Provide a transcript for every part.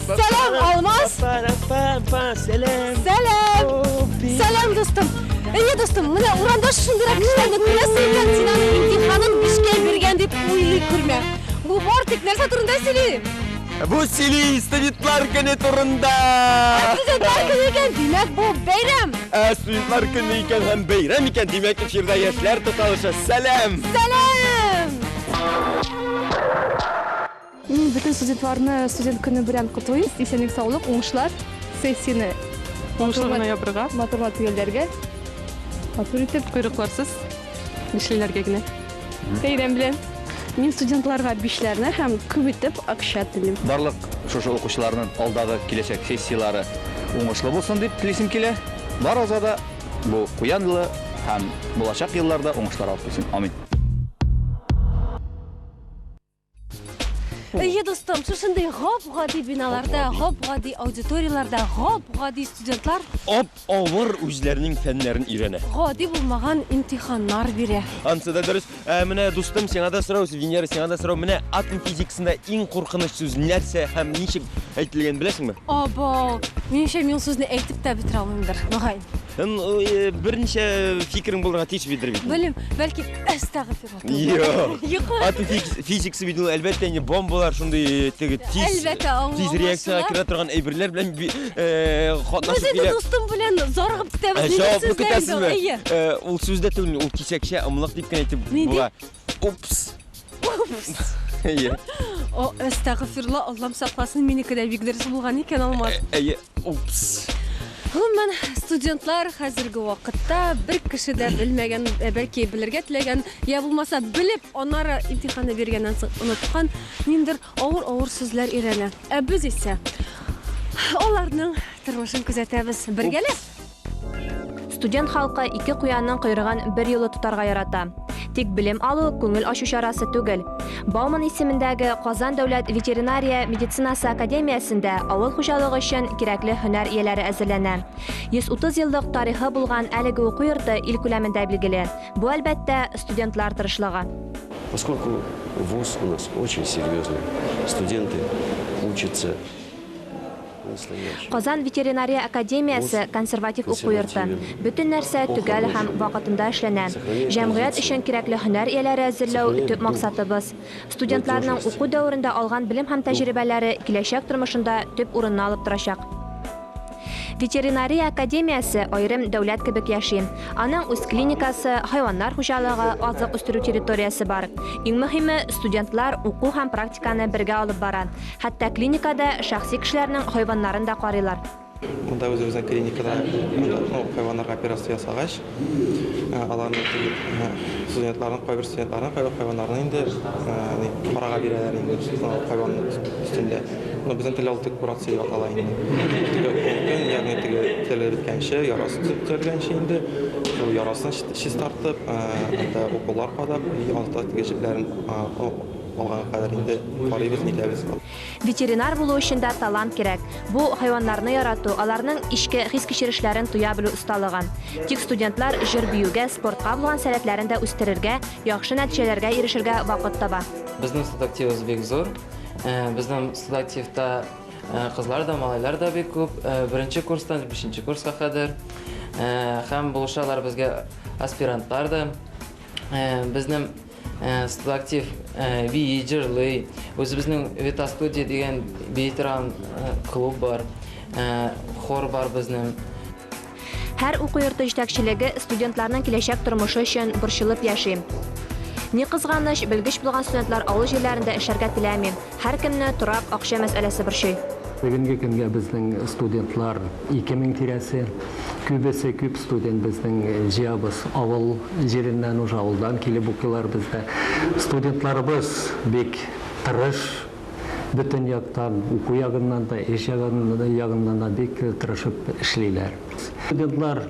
Сәлам, Алмаз! Сәлам! Сәлам! Сәлам, дустым! Әйе, дустым, менә урамда шушындыйрак кешеләрне күрәсең икән, син аның имтиханын бишкә биргән дип уйлый күрмә. Бу бар тик нәрсә турында сөйли? Бу сөйли студентлар көне турында! Ә студентлар көне икән, димәк, бу бәйрәм! Ә студентлар көне икән һәм бәйрәм икән, димәк, эфирда яшьләр тукталышы. Сәлам! Сәлам! Мин бөтен студентларны студент көне белән котлыйм. Исәнлек, саулык, уңышлар. Сессияне Уңышлы гына ябырга. Матурлап төгәлләргә. Матур итеп, койрыкларсыз бишлеләргә генә. Бәйрәм белән. Мин студентларга бишләрне һәм күп итеп акча телим. Барлык шушы укучыларның алдагы киләчәк сессияләре уңышлы булсын дип телисем килә. Барыгызга да бу куян елы һәм булачак елларда уңышлар алып килсен. Амин. Әйе, дустым, шушындый гап-гади биналарда, гап-гади аудиторияләрдә, гап-гади студентлар Ап-авыр үзләренең фәннәрен өйрәнә. Гади булмаган имтиханнар бирә. Ансы да дөрес. Ә менә, дустым, сиңа да сорау, Венера, сиңа да сорау. Менә атом физикасында иң куркыныч сүз нәрсә һәм ничек әйтелгән, беләсеңме? Абау! Минемчә, мин ул сүзне әйтеп тә бетерә алмыймдыр, мөгаен. Берничә фикерең булырга тиеш бит, бит. Белмим, бәлки, әстәгъфирулла. Юк. Атом физикасы бит ул, әлбәттә, инде бомбалар шундый теге тиз Әлбәттә, тиз реакциягә керә торган әйберләр белән катнашып Без инде дустым белән зарыгып көтәбез. Нинди Җавапны көтәсезме? Әйе. Ул сүз дә түгел, ул кисәкчә ымлык дип кенә әйтеп була. Упс. Упс. Әйе. О, әстәгъфирулла, Аллам сакласын, минеке дә бик дөрес булган икән, Алмаз. Әйе, упс. Гомумән, студентлар хәзерге вакытта бер кеше дә белмәгән, ә бәлки белергә теләгән, я булмаса белеп, аннары имтиханны биргәннән соң оныткан ниндидер авыр-авыр сүзләр өйрәнә. Ә без исә аларның тормышын күзәтәбез бергәләп. Студент халкы ике куянның койрыгын берьюлы тотарга ярата. Тик белем алу күңел ачу чарасы түгел. Бауман исемендәге Казан дәүләт ветеринария медицинасы академиясендә авыл хуҗалыгы өчен кирәкле һөнәр ияләре әзерләнә. 130 еллык тарихы булган әлеге уку йорты ил күләмендә билгеле. Бу, әлбәттә, студентлар тырышлыгы. Поскольку вуз у нас очень серьезный, студенты учатся. Казан ветеринария академиясе, консерватив уку йорты. Бөтен нәрсә төгәл һәм вакытында эшләнә. Җәмгыять өчен кирәкле һөнәр ияләре әзерләү, төп максатыбыз. Студентларның уку дәверендә алган белем һәм тәҗрибәләре киләчәк тормышында төп урынны алып торачак. Ветеринария академиясе аерым дәүләт кебек яши. Аның үз клиникасы, хайваннар хуҗалыгы, азык үстерү территориясе бар. Иң мөһиме, студентлар уку һәм практиканы бергә алып бара. Хәтта клиникада шәхси кешеләрнең хайваннарын да карыйлар. Монда үзебезнең клиникада монда, ну, хайваннарга операция ясагач, аларны теге студентларның, кайбер студентларның, кайбер хайваннарны инде ни, карага бирәләр инде, хайван өстендә. Ну, безнең телдә ул курация дип атала инде. Теге ун көн, ягъни теге теле беткәнче, ярасы төзәлгәнче инде, шул ярасын чистартып, анда уколлар кадап, и анда теге җепләрен Алганга кадәр инде карыйбыз, нитәбез. Ветеринар булу өчен дә талант кирәк. Бу, хайваннарны ярату, аларның эчке хис-кичерешләрен тоя белү осталыгы. Тик студентлар җыр-биюгә, спортка булган сәләтләрен дә үстерергә, яхшы нәтиҗәләргә ирешергә вакыт таба. Безнең студактивыбыз бик зур. Безнең студактивта кызлар да, малайлар да бик күп. Беренче курстан бишенче курска кадәр. Һәм булышалар безгә аспирантлар да. Безнең Студактив бии, җырлый. Үзебезнең Вита-студия дигән бии торган клуб бар. Хор бар безнең. Һәр уку йорты җитәкчелеге студентларның киләчәк тормышы өчен борчылып яши. Ни кызганыч, белгеч булган студентлар авыл җирләрендә эшләргә теләми. Һәркемне торак, акча мәсьәләсе борчый. Бүгенге көнгә безнең студентлар 2000 тирәсе. Күбесе, күп студент безнең җыябыз авыл җиреннән, уже авылдан килеп укыйлар бездә. Студентларыбыз бик тырыш, бөтен яктан, уку ягыннан да, эш ягыннан да бик тырышып эшлиләр. Студентлар.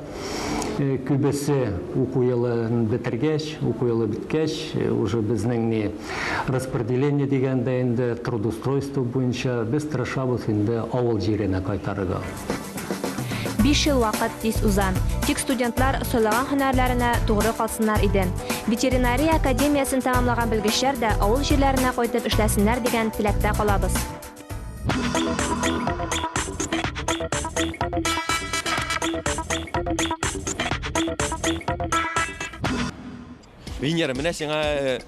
Күбесе уку елын бетергәч, уку елы беткәч, уже безнең ни распределение дигәндә инде трудоустройство буенча без тырышабыз инде авыл җиренә кайтарырга. 5 ел вакыт тиз уза. Тик студентлар сайлаган һөнәрләренә тугры калсыннар иде. Ветеринария академиясен тәмамлаган белгечләр дә авыл җирләренә кайтып эшләсеннәр дигән теләктә калабыз. Венера, менә сиңа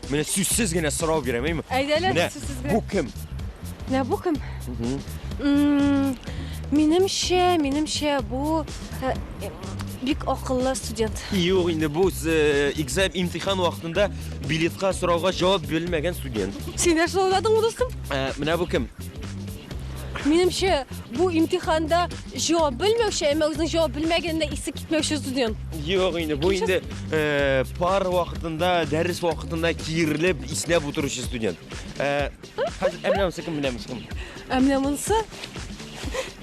менә сүзсез генә сорау бирәм, әйме? Әйдә әле, Менә сүзсез генә. Бу кем? Менә бу кем? Минемчә, минемчә бу бик акыллы студент. Юк, инде бу экзамен имтихан вакытында билетка сорауга җавап белмәгән студент. Син дә шулай уйладыңмы, дустым? Менә бу кем? Минемчә, бу имтиханда җавап белмәүче, әмма үзенең җавап белмәгәненә исе китмәүче студент. Юк, инде бу инде пар вакытында, дәрес вакытында киерелеп, иснәп утыручы студент. Хәзер, ә менә монысы кем, менә монысы кем? Ә менә монысы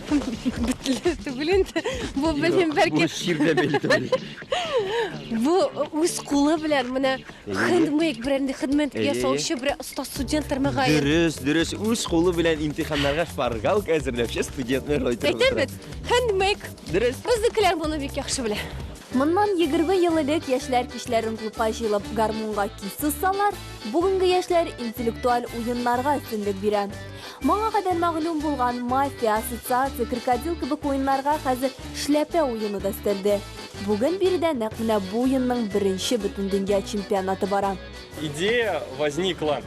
бетле түгел инде. Бу белмим, бәлки. Бу чирле бәлки түгел. Бу үз кулы белән менә хендмейк бренды хендмейд Әйе. ясаучы бер оста студенттыр мөгаен. Дөрес, дөрес, үз кулы белән имтиханнарга шпаргалка әзерләүче студентны рой торып Әйтәм утыра. бит, хендмейк. Дөрес. Безнекеләр моны бик яхшы белә. Моннан 20 ел элек яшьләр кичләрен клубка җыелып гармунга кис сызсалар, бүгенге яшьләр интеллектуаль уеннарга өстенлек бирә. Моңа кадәр мәгълүм булган мафия, ассоциация, крокодил кебек уеннарга хәзер шляпә уены да өстәлде. Бүген биредә нәкъ менә бу уенның беренче бөтендөнья чемпионаты бара. Идея возникла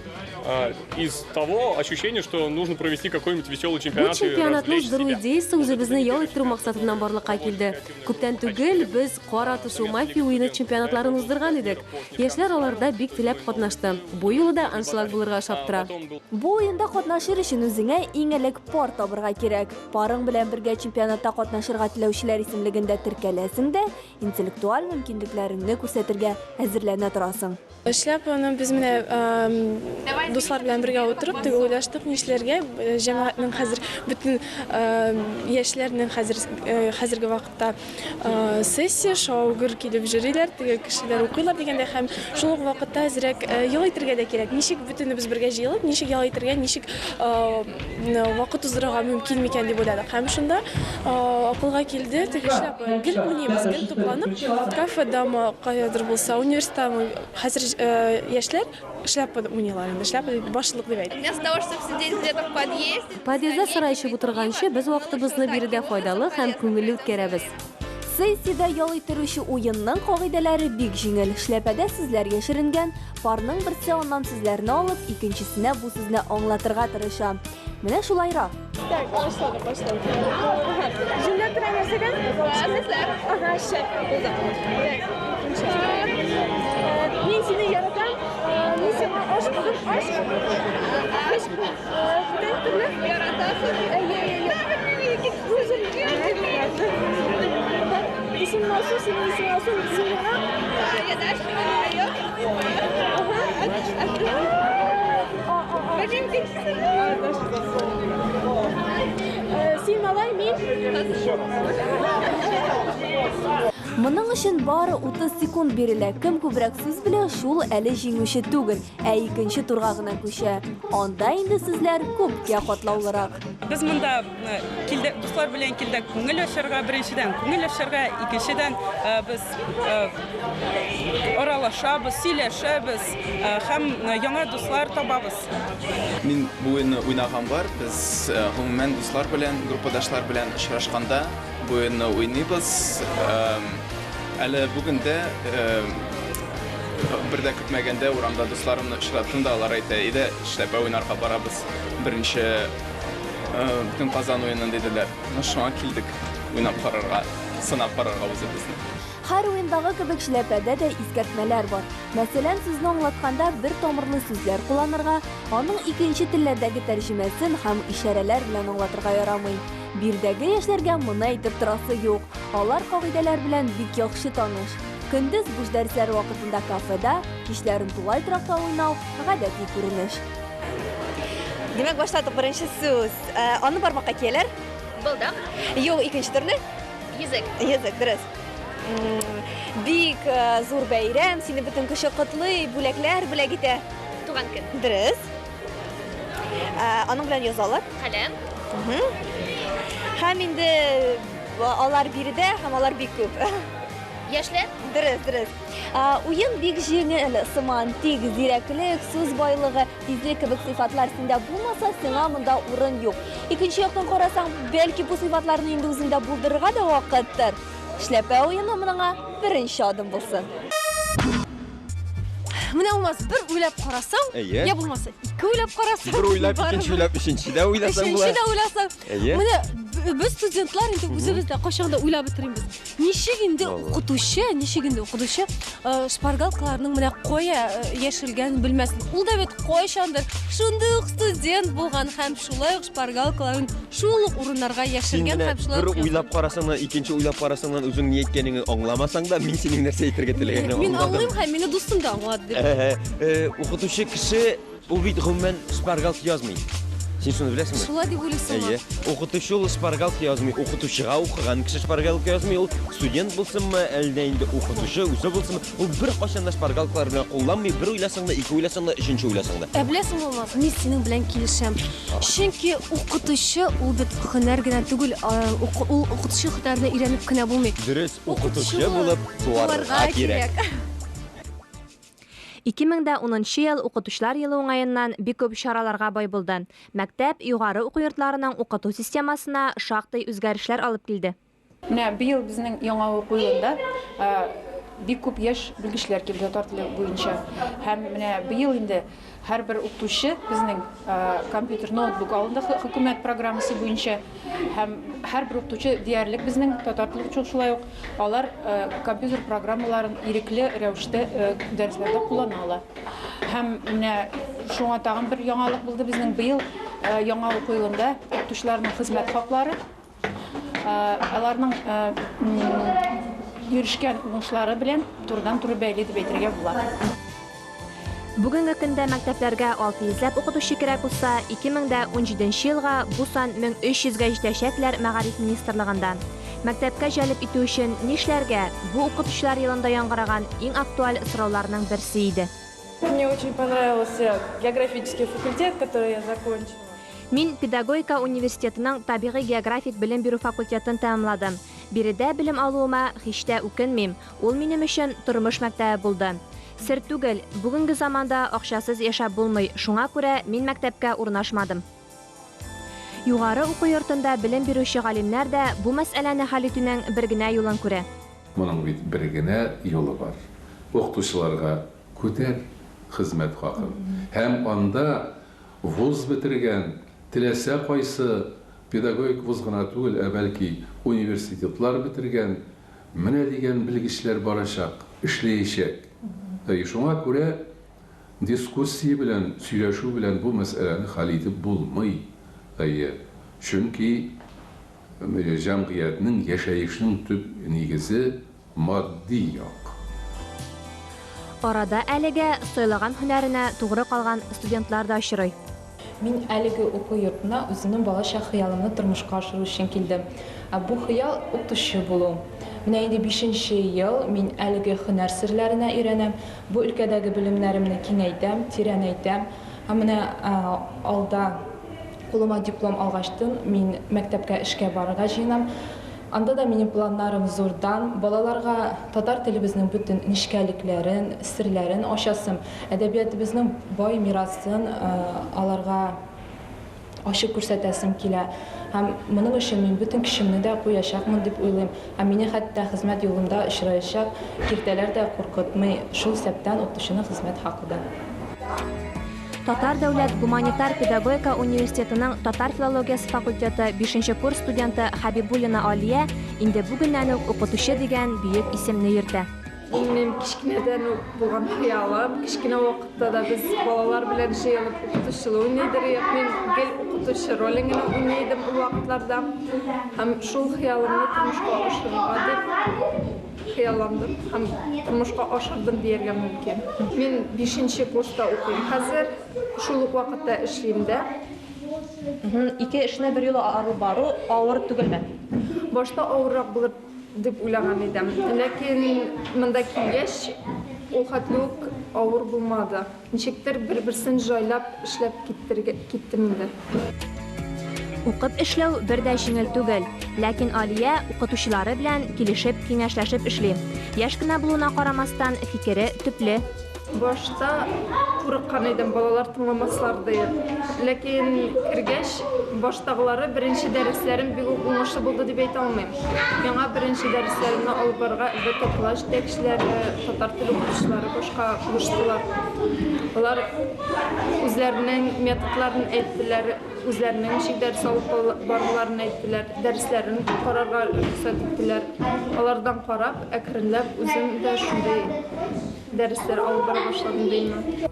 из того ощущения, что нужно провести какой-нибудь веселый Бу чемпионат и чемпионатның развлечь уздыру себя. идеясы үзебезне ял иттерү максатыннан барлыкка килде. Күптән түгел без кар атышу мафия уены чемпионатларын уздырган идек. Яшьләр аларда бик теләп катнашты. Бу юлы да аншлаг булырга ошап тора. Бу уенда катнашыр өчен үзеңә иң элек пар табырга кирәк. Парың белән бергә чемпионатта катнашырга теләүчеләр исемлегендә теркәләсең дә, интеллектуаль мөмкинлекләреңне күрсәтергә әзерләнә торасың. Шляпаны без менә дуслар белән бергә утырып, теге уйлаштык, нишләргә, җәмәгатьнең хәзер бөтен яшьләрнең хәзерге вакытта сессия шау-гөр килеп йөриләр, теге кешеләр укыйлар дигәндә һәм шул ук вакытта әзрәк ял итәргә дә кирәк. Ничек бөтенебез бергә җыелып, ничек ял итәргә, ничек вакыт уздырырга мөмкин микән дип уйладык. Һәм шунда акылга килде, теге шляпа гел уйныйбыз, гел тупланып, кафедамы, каядыр булса, университеттамы, хәзер яшьләр шляпа уйныйлар инде, шляпа дип башлык дип әйтә. Вместо того, чтобы сидеть где-то в подъезде, Подъездда сыра эчеп утырганчы, без вакытыбызны биредә файдалы һәм күңелле үткәрәбез. Сессиядә ял иттерүче уенның кагыйдәләре бик җиңел. Шляпәдә сүзләр яшеренгән, парның берсе аннан сүзләрне алып, икенчесенә бу сүзне аңлатырга тырыша. Менә шулайрак. Так, башладык, башладык. Җөмлә тора нәрсәдән? Сүзләр. Ага, шәп, булды. Так, икенче. Мин сине яратам. Мин сиңа аш булдым, аш. Аш. Бүтән төрле. Яратасың? Әйе, әйе, әйе. Исемем Алсу, синең исемең Алсу, син миңа. Я дальше не знаю. Син малай, мин. Моның өчен бары 30 секунд бирелә. Кем күбрәк сүз белә, шул әле җиңүче түгел, ә икенче турга гына күчә. Анда инде сүзләр күпкә катлаулырак. Без монда килдек, дуслар белән килдек күңел ачарга, беренчедән күңел ачарга, икенчедән без аралашабыз, сөйләшәбез һәм яңа дуслар табабыз. Мин бу уенны уйнаган бар. Без гомумән дуслар белән, группадашлар белән очрашканда бу уенны уйныйбыз. Әле бүген дә бер дә көтмәгәндә урамда дусларымны очраттым да, алар әйтә, әйдә, шляпа уйнарга барабыз. Беренче бөтен Казан уенын диделәр. Менә шуңа килдек уйнап карарга, сынап карарга үзебезне. Һәр уендагы кебек шляпәдә дә искәртмәләр бар. Мәсәлән, сүзне аңлатканда бер тамырлы сүзләр кулланырга, аның икенче телләрдәге тәрҗемәсен һәм ишарәләр белән аңлатырга ярамый. Биредәге яшьләргә моны әйтеп торасы юк. Алар кагыйдәләр белән бик яхшы таныш. Көндез буш дәресләр вакытында кафеда, кичләрен тулай торакта уйнау гадәти күренеш. Димәк, башладык беренче сүз. Аны бармакка кияләр. Булдык. Юк, икенче төрле. Язык. Язык, дөрес. бик зур бәйрәм, сине бөтен кеше котлый, бүләкләр бүләк итә. Туган көн. Дөрес. Аның белән язалар. Каләм. Һәм инде алар биредә, һәм алар бик күп. Яшьләр? Дөрес, дөрес. Уен бик җиңел сыман, тик зирәклек, сүз байлыгы, тизлек кебек сыйфатлар синдә булмаса, сиңа монда урын юк. Икенче яктан карасаң, бәлки бу сыйфатларны инде үзеңдә булдырырга да вакыттыр. Эшләпә уены моныңа беренче адым булсын. Менә Алмаз, бер уйлап карасаң, Әйе. я булмаса ике уйлап карасаң, Бер уйлап, барыбер. икенче уйлап, өченче дә уйласаң була. Өченче дә уйласаң. Әйе. Менә без студентлар инде үзебез дә кайчан да уйлап бетермибез. Ничек инде укытучы, ничек инде укытучы э, шпаргалкаларның менә кая э, яшелгәнен белмәсен. Ул да бит кайчандыр шундый ук студент булган һәм шулай ук шпаргалкаларын шул ук урыннарга Син яшергән менә һәм шулай бер ук уйлап карасаң да, икенче уйлап карасаң да, үзең ни әйткәнеңне аңламасаң да, мин синең нәрсә әйтергә теләгәнеңне Мин аңладым. аңлыйм һәм мине дустым да аңлады дип. Э, э, Укытучы кеше ул бит гомумән шпаргалка язмый. Син шуны беләсеңме? Шулай дип уйлыйсыңмы? Әйе. Укытучы ул шпаргалка язмый. Укытучыга укыган кеше шпаргалка язмый. Ул студент булсынмы, әллә инде укытучы үзе булсынмы, ул беркайчан да шпаргалкалар белән кулланмый. Бер уйласаң да, ике уйласаң да, өченче уйласаң да. Ә беләсеңме, Алмаз, мин синең белән килешәм. Чөнки укытучы ул бит һөнәр генә түгел, ул укытучы һөнәренә өйрәнеп кенә булмый. Дөрес укытучы булып туарга кирәк. 2010 ел укытучылар елы уңаеннан бик күп чараларга бай булды. Мәктәп югары уку йортларының укыту системасына шактый үзгәрешләр алып килде. Менә быел безнең яңа уку елында бик күп яшь белгечләр килде татар теле буенча. Һәм менә быел инде һәрбер укытучы безнең компьютер ноутбук алынды хөкүмәт программасы буенча. Һәм һәрбер укытучы диярлек безнең татар теле укытучы шулай ук алар компьютер программаларын ирекле рәвештә дәресләрдә куллана ала. Һәм менә шуңа тагын бер яңалык булды безнең быел яңа уку елында укытучыларның хезмәт хаклары аларның ирешкән уңышлары белән турыдан-туры бәйле дип әйтергә була. Бүгенге көндә мәктәпләргә 600 ләп укытучы кирәк булса, 2017 елга бу сан 1300гә җитәчәкләр Мәгариф министрлыгында. Мәктәпкә җәлеп итү өчен нишләргә? Бу укытучылар елында яңгыраган иң актуаль сорауларның берсе иде. Мне очень понравился географический факультет, который я закончила. Мин педагогика университетының табигый географик белем бирү факультетын тәмамладым. Биредә белем алуыма һич тә үкенмим. Ул минем өчен тормыш мәктәбе булды. Сер түгел, бүгенге заманда акчасыз яшәп булмый. Шуңа күрә мин мәктәпкә урнашмадым. Югары уку йортында белем бирүче галимнәр дә бу мәсьәләне хәл итүнең бер генә юлын күрә. Моның бит бер генә юлы бар. Укытучыларга күтәр хезмәт хакын. Һәм анда вуз бетергән теләсә кайсы педагогик вуз гына түгел, ә бәлки университетлар бетергән менә дигән белгечләр барачак, эшләячәк. Шуңа күрә дискуссия белән, сөйләшү белән бу мәсьәләне хәл итеп булмый. Чөнки җәмгыятьнең, яшәешнең төп нигезе матди як. Арада әлегә сайлаган һөнәренә тугры калган студентлар да очрый. Мин әлеге уку йортына үземнең балачак хыялымны тормышка ашыру өчен килдем. Бу хыял укытучы булу. Менә инде 5нче ел мин әлеге һөнәр серләренә өйрәнәм. Бу өлкәдәге белемнәремне киңәйтәм, тирәнәйтәм. Һәм менә алда кулыма диплом алгачтын мин мәктәпкә эшкә барырга җыенам. Анда да минем планнарым зурдан. Балаларга татар телебезнең бөтен нечкәлекләрен, серләрен ачасым, әдәбиятыбызның бай мирасын аларга ачык күрсәтәсем килә. Һәм моның өчен мин бөтен көчемне дә куячакмын дип уйлыйм. Һәм мине хәтта хезмәт юлымда очраячак киртәләр дә куркытмый, шул исәптән укытучының хезмәт хакы да. Татар дәүләт гуманитар педагогика университетының татар филологиясе факультеты 5нче курс студенты Хабибуллина Алия инде бүгеннән үк укытучы дигән бөек исемне йөртә. Минем кечкенәдән үк булган хыялым, кечкенә вакытта да без балалар белән җыелып укытучылык уйный идек. Мин гел укытучы ролен генә уйный идем ул вакытларда. Һәм шул хыялымны тормышка ашырырга дип хыялландым һәм тормышка ашырдым дияргә мөмкин. Мин 5нче курста укыйм хәзер, шул ук вакытта эшлим дә. Ике эшне бер юлы алып бару авыр түгелме? Башта авыррак булып дип уйлаган идем. Ләкин монда килгәч, ул хәтле үк авыр булмады. Ничектер бер-берсен җайлап эшләп киттергә киттем инде. Укып эшләү бер дә җиңел түгел. Ләкин Алия укытучылары белән килешеп, киңәшләшеп эшли. Яшь кенә булуына карамастан, фикере төпле. Башта курыккан идем, балалар тыңламаслар диеп. Ләкин кергәч, баштагылары беренче дәресләрем бик үк уңышлы булды дип әйтә алмыйм. Миңа беренче дәресләремне алып барырга, әлбәттә, класс җитәкчеләре, татар теле укытучылары башка булыштылар. Алар үзләренең методларын әйттеләр, үзләренең ничек дәрес алып баруларын әйттеләр, дәресләрен карарга рөхсәт иттеләр. Алардан карап, әкренләп үзем дә шундый дәресләр алып бара башладым димме.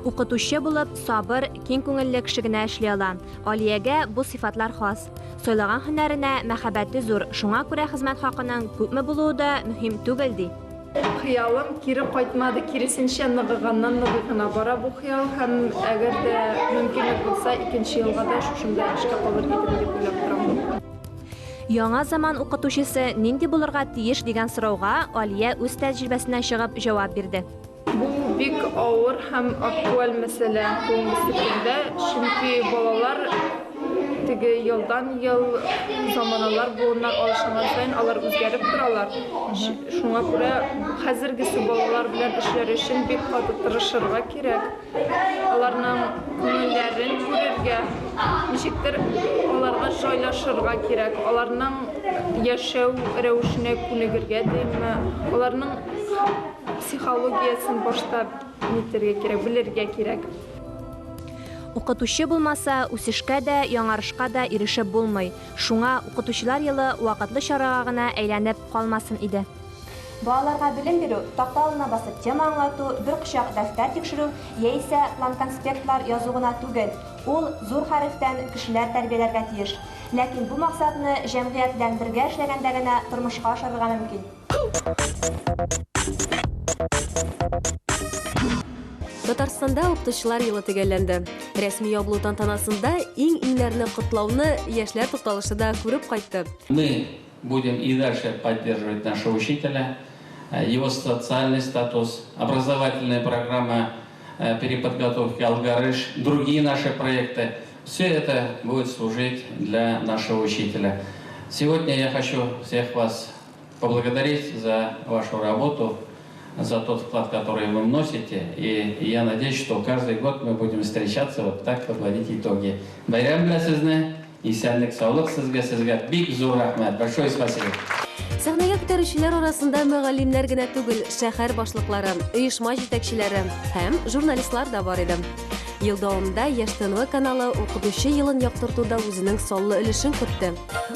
Укытучы булып, сабыр, киң күңелле кеше генә эшли ала. Алиягә бу сыйфатлар хас. Сайлаган һөнәренә мәхәббәте зур, шуңа күрә хезмәт хакының күпме булуы да мөһим түгел, ди. Хыялым кире кайтмады, киресенчә, ныгыганнан-ныгый гына бара бу хыял һәм әгәр дә мөмкинлек булса, икенче елга да шушында эшкә калыр идем дип уйлап торам. Яңа заман укытучысы нинди булырга тиеш дигән сорауга Алия үз тәҗрибәсеннән чыгып җавап бирде. Бу бик авыр һәм актуаль мәсьәлә бүгенге көндә, чөнки балалар теге елдан-ел заманалар, буыннар алышынган саен алар үзгәреп торалар. Шуңа күрә хәзергесе балалар белән эшләр өчен бик каты тырышырга кирәк. Аларның күңелләрен күрергә, ничектер аларга җайлашырга кирәк, аларның яшәү рәвешенә күнегергә димме, аларның Психологиясен башта нитәргә кирәк, белергә кирәк. Укытучы булмаса, үсешкә дә, яңарышка да ирешеп булмый. Шуңа Укытучылар елы вакытлы чарага гына әйләнеп калмасын иде. Балаларга белем бирү, такта алдына басып тема аңлату, бер кочак дәфтәр тикшерү яисә план-конспектлар язу гына түгел. Ул зур хәрефтән кешеләр тәрбияләргә тиеш. Ләкин бу максатны җәмгыять белән бергә эшләгәндә генә тормышка ашырырга мөмкин. Татарстанда укытучылар елы төгәлләнде. Рәсми ябылу тантанасында иң-иңнәрне котлауны яшьләр тукталышы да күреп кайтты. Мы будем и дальше поддерживать нашего учителя, его социальный статус, образовательная программа переподготовки «Алгарыш», другие наши проекты. Все это будет служить для нашего учителя. Сегодня я хочу всех вас поблагодарить за вашу работу, за тот вклад, который вы вносите. И я надеюсь, что каждый год мы будем встречаться, вот так подводить итоги. Бәйрәм белән сезне, исәнлек, саулык сезгә, сезгә бик зур рәхмәт. Большое спасибо. Сәхнәгә күтәрүчеләр арасында мөгаллимнәр генә түгел, шәһәр башлыклары, оешма җитәкчеләре һәм журналистлар да бар иде. Ел дәвамында Яшь ТНВ каналы укытучы елын яктыртуда үзенең саллы өлешен кертте.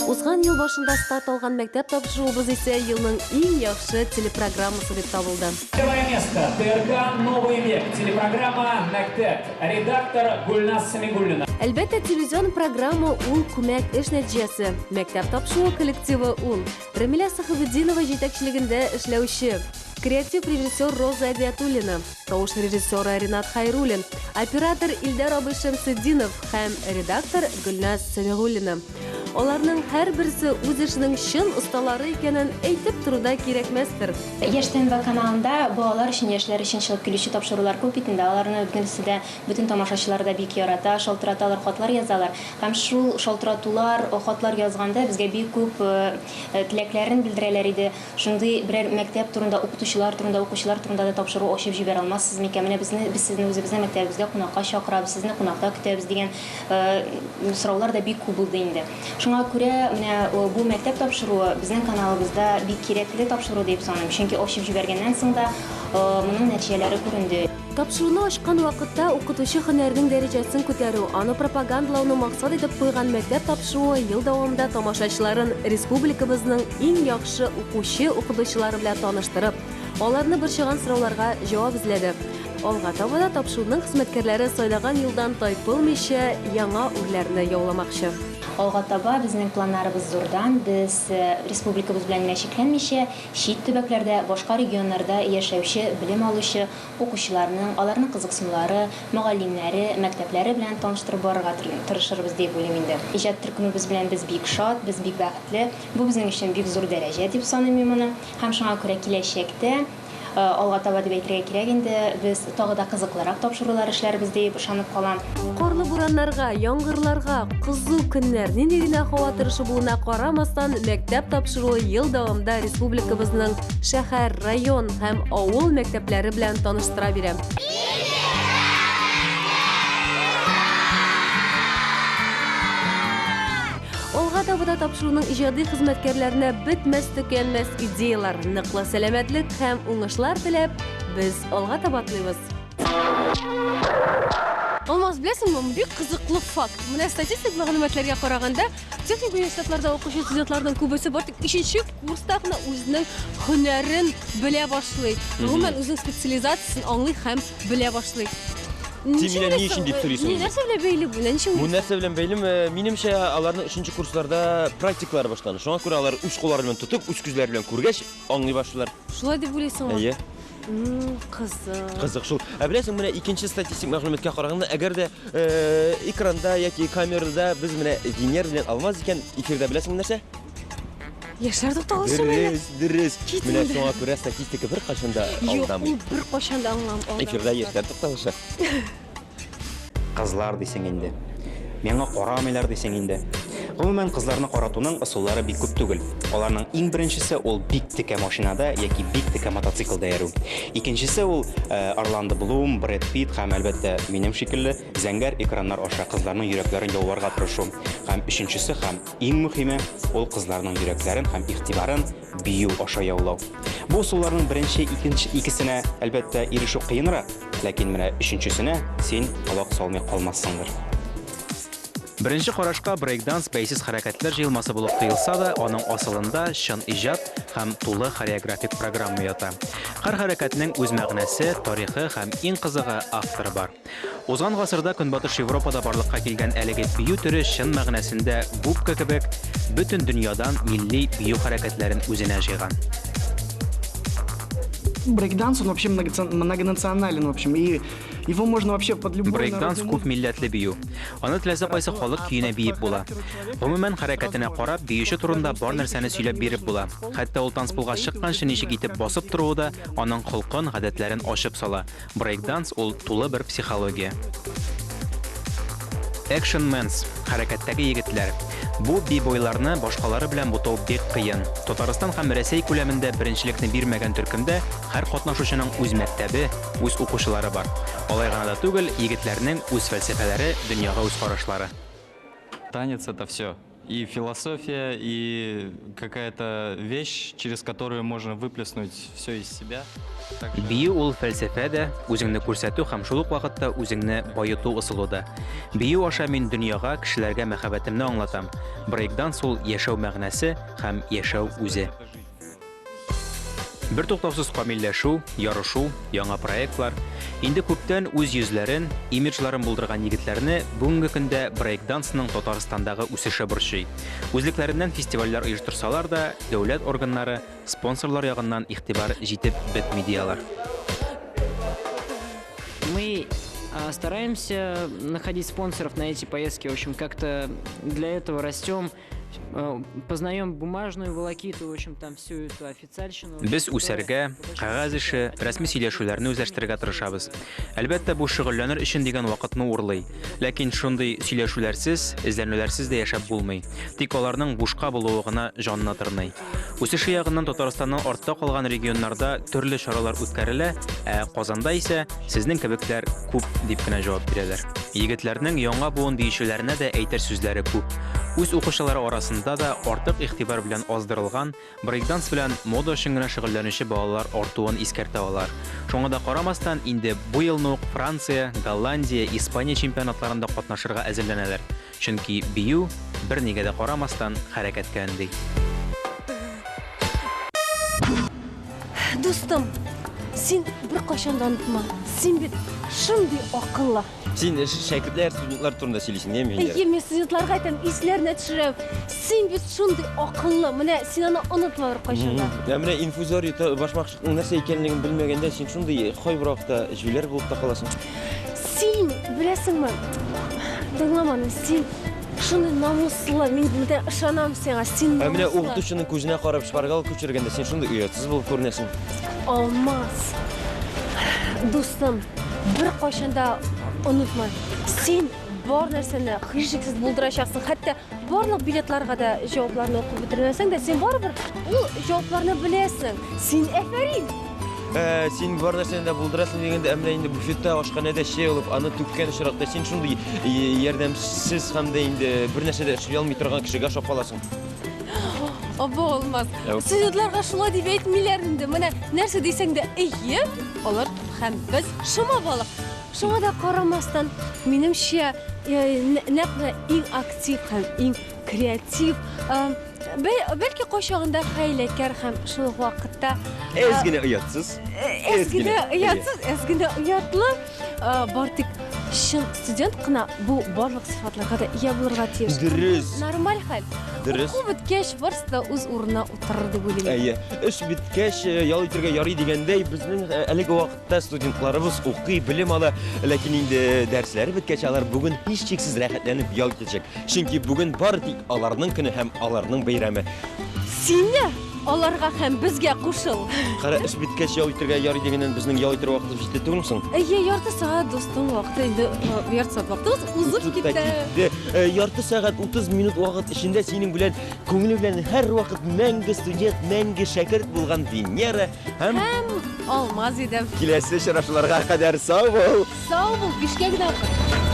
Узган ел башында старт алган мәктәп тапшыруыбыз исә елның иң яхшы телепрограммасы дип табылды. Первое место. ТРК «Новый век». Телепрограмма «Мәктәп». Редактор Гульназ Самигуллина. Әлбәттә, телевизион программа ул күмәк эш нәтиҗәсе. Мәктәп тапшыруы коллективы ул. Рамилә Сахабетдинова җитәкчелегендә эшләүче креатив режиссер Роза Әдиатуллина, тавыш режиссеры Ринат Хайруллин, оператор Илдар абый Шәмсетдинов һәм редактор Гөлназ Сәмигуллина. Аларның һәрберсе үз эшенең чын осталары икәнен әйтеп тору да кирәкмәстер. Яшь ТНВ каналында балалар өчен, яшьләр өчен чыгып килүче тапшырулар күп бит инде. Аларны бөтенесе дә, бөтен тамашачылар да бик ярата, шалтыраталар, хатлар язалар. Һәм шул шалтыратулар, хатлар язганда безгә бик күп теләкләрен белдерәләр иде. Шундый берәр мәктәп турында, укытучылар турында, укучылар турында да тапшыру ачып җибәрә алмассыз микән? Менә безне, без сезне үзебезнең мәктәбебезгә кунакка чакырабыз, сезне кунакта көтәбез дигән сораулар да бик күп булды инде. Шуңа күрә менә бу мәктәп тапшыруы безнең каналыбызда бик кирәкле тапшыру дип саныйм. Чөнки ачып җибәргәннән соң да моның нәтиҗәләре күренде. Тапшыруны ачкан вакытта укытучы һөнәренең дәрәҗәсен күтәрү, аны пропагандалауны максат итеп куйган мәктәп тапшыруы ел дәвамында тамашачыларын республикабызның иң яхшы укучы-укытучылары белән таныштырып, аларны борчыган сорауларга җавап эзләде. Алга таба да тапшыруның хезмәткәрләре сайлаган юлдан тайпылмыйча яңа үрләрне яуламакчы. Алга таба безнең планнарыбыз зурдан, без республикабыз белән генә чикләнмичә, чит төбәкләрдә, башка регионнарда яшәүче, белем алучы укучыларның, аларның кызыксынулары, мөгаллимнәре, мәктәпләре белән таныштырып барырга тырышырбыз диеп уйлыйм инде. Иҗат төркемебез белән без бик шат, без бик бәхетле. Бу безнең өчен бик зур дәрәҗә дип саныйм мин моны. Һәм шуңа күрә киләчәктә, алга таба дип әйтергә кирәк инде, без тагы да кызыклырак тапшырулар эшләрбез диеп ышанып калам. Карлы бураннарга, яңгырларга, кызу көннәр, нинди генә һава торышы булуына карамастан, мәктәп тапшыруы ел дәвамында республикабызның шәһәр, район һәм авыл мәктәпләре белән таныштыра бирә. Алга таба да тапшыруның иҗади хезмәткәрләренә бетмәс-төкәнмәс идеялар, ныклы сәламәтлек һәм уңышлар теләп, без алга таба атлыйбыз. Алмаз, беләсеңме, бик кызыклы факт. Менә статистик мәгълүматларга караганда, техник университетларда укучы студентларның күбесе бары тик өченче курста гына үзенең һөнәрен белә башлый. Гомумән, үзенең специализациясен аңлый һәм белә башлый. Син миннән ни өчен дип сорыйсың инде? Нәрсә белән бәйле бу? Ничек Бу нәрсә белән бәйлеме? Минемчә, аларның өченче курсларда практикалар башлана. Шуңа күрә алар үз куллары белән тотып, үз күзләре белән күргәч, аңлый башлыйлар. Шулай дип уйлыйсыңмы? Әйе. Кызык. Кызык шул. Ә беләсең, менә икенче статистик мәгълүматка караганда, әгәр дә экранда яки камерада без менә Венера белән Алмаз икән, эфирда беләсеңме нәрсә? Яшьләр тукталышы менә. Дөрес, дөрес. Кит Менә инде. шуңа күрә статистика беркайчан да Юк, алдамый. ул беркайчан да аңлам. Эфирда яшьләр тукталышы. Кызлар дисең инде. Миңа карамыйлар дисең инде. Гомумән, кызларны каратуның ысуллары бик күп түгел. Аларның иң беренчесе ул бик текә машинада яки бик текә мотоциклда йөрү. Икенчесе ул Орландо Блум, Брэд Питт һәм, әлбәттә, минем шикелле зәңгәр экраннар аша кызларның йөрәкләрен яуларга тырышу. Һәм өченчесе һәм иң мөһиме ул кызларның йөрәкләрен һәм игътибарын бию аша яулау. Бу ысулларның беренче, икенче икесенә, әлбәттә, ирешү кыенрак, ләкин менә өченчесенә син колак салмый калмассыңдыр. Беренче карашка брейк-данс бәйсез хәрәкәтләр җыелмасы булып тоелса да, аның асылында чын иҗат һәм тулы хореографик программа ята. Һәр хәрәкәтнең үз мәгънәсе, тарихы һәм иң кызыгы авторы бар. Узган гасырда Көнбатыш Европада барлыкка килгән әлеге бию төре чын мәгънәсендә губка кебек бөтен дөньядан милли бию хәрәкәтләрен үзенә җыйган. Брейкданс, он вообще многонационален, в общем, и его можно вообще под любой Брейкданс народный күп милләтле бию. Аны теләсә кайсы халык көенә биеп була. Гомумән, хәрәкәтенә карап, биюче турында бар нәрсәне сөйләп биреп була. Хәтта ул танцполга чыкканчы ничек итеп басып торуы да аның холкын, гадәтләрен ачып сала. Брейкданс ул тулы бер психология. Action Mans, хәрәкәттәге егетләр. Бу би-бойларны башкалары белән бутау бик кыен. Татарстан һәм Рәсәй күләмендә беренчелекне бирмәгән төркемдә һәр катнашучының үз мәктәбе, үз укучылары бар. Алай гына да түгел, егетләрнең үз фәлсәфәләре, дөньяга үз карашлары. Танец это все. И философия, и какая-то вещь, через которую можно выплеснуть все из себя. Также Бию ул фәлсәфә дә, үзеңне күрсәтү һәм шул ук вакытта үзеңне баету ысулы да. Бию аша мин дөньяга, кешеләргә мәхәббәтемне аңлатам. Брейкданс ул яшәү мәгънәсе һәм яшәү үзе. Бер туктаусыз камилләшү, ярышу, яңа проектлар. Инде күптән үз йөзләрен, имиджларын булдырган егетләрне бүгенге көндә брейкдансның Татарстандагы үсеше борчый. Үзлекләреннән фестивальләр оештырсалар да, дәүләт органнары, спонсорлар ягыннан игътибар җитеп бетми ди алар. Мы стараемся находить спонсоров на эти поездки, в общем, как-то для этого растем, познаем бумажную волокиту, в общем, там всю эту официальщину. Без үсәргә, кәгазь эше, рәсми сөйләшүләрне үзләштерергә тырышабыз. Әлбәттә, бу шөгыльләнер өчен дигән вакытны урлый. Ләкин шундый сөйләшүләрсез, эзләнүләрсез дә яшәп булмый. Тик аларның бушка булуы гына җанны тырный. Үсеше ягыннан Татарстанның артта калган регионнарда төрле чаралар үткәрелә, ә Казанда исә сезнең кебекләр күп дип кенә җавап бирәләр. Егетләрнең яңа буын биючеләренә дә әйтер сүзләре күп. Үз укучылары арасында да артык игътибар белән аздырылган, брейкданс белән мода өчен генә шөгыльләнүче балалар артуын искәртә алар. Шуңа да карамастан, инде бу елны ук Франция, Голландия, Испания чемпионатларында катнашырга әзерләнәләр. Чөнки бию бер нигә дә карамастан хәрәкәткә өнди. Дустым, син беркайчан да онытма. Син бит шундый акыллы. Син шәкертләр, студентлар турында сөйлисең, әйеме, Венера? Әйе, мин студентларга әйтәм, исләренә төшерәм. Син бит шундый акыллы, менә син аны онытма беркайчан да. Ә менә инфузорий башмакчыкның нәрсә икәнлеген белмәгәндә, син шундый кайбер вакытта җүләр булып та каласың. Син, беләсеңме, тыңла моны, син шундый намуслы, мин менә ышанам сиңа, син Ә менә намуслы. укытучының күзенә карап шпаргалка күчергәндә, син шундый оятсыз булып күренәсең. Алмаз, дустым, беркайчан да онытма, син бар нәрсәне һичшиксез булдырачаксың. Хәтта барлык билетларга да җавапларны укып бетермәсәң дә, син барыбер ул җавапларны беләсең. Син әфәрин! Ә, син бар нәрсәне дә булдырасың дигәндә, ә менә инде буфетта, ашханәдә чәй алып, аны түккән очракта син шундый ярдәмсез һәм дә инде бер нәрсә дә эшли алмый торган кешегә ошап каласың. Або Алмаз, Әү. студентларга шулай дип әйтмиләр инде. Менә нәрсә дисәң дә, әйе, алар һәм без шома балык. Шуңа да карамастан, минемчә, нәкъ менә иң актив һәм иң креатив, бәлки кайчагында хәйләкәр һәм шул ук вакытта Әз генә оятсыз. Әз генә оятсыз, әз генә оятлы. Бар тик чын студент кына бу барлык сыйфатларга да ия булырга тиеш. Дөрес. Нормаль хәл. Дөрес. Уку беткәч, барысы да үз урынына утырыр дип уйлыйм. Әйе. Эш беткәч, ял итәргә ярый дигәндәй, безнең әлеге вакытта студентларыбыз укый, белем ала, ләкин инде дәресләре беткәч, алар бүген һичшиксез рәхәтләнеп ял итәчәк. Чөнки бүген бары тик аларның көне һәм аларның бәйрәме. Син дә аларга һәм безгә кушыл. Кара, эш беткәч ял итәргә ярый дигәннән безнең ял итәр вакытыбыз җитте түгелме соң? Әйе, ярты сәгать дустым вакыты инде, ярты сәгать вакытыбыз узып китте. Китте. Ярты сәгать 30 минут вакыт эчендә синең белән күңеле белән һәрвакыт мәңге студент, мәңге шәкерт булган Венера һәм Алмаз иде. Киләсе очрашуларга кадәр сау бул. Сау бул, бишкә генә укы.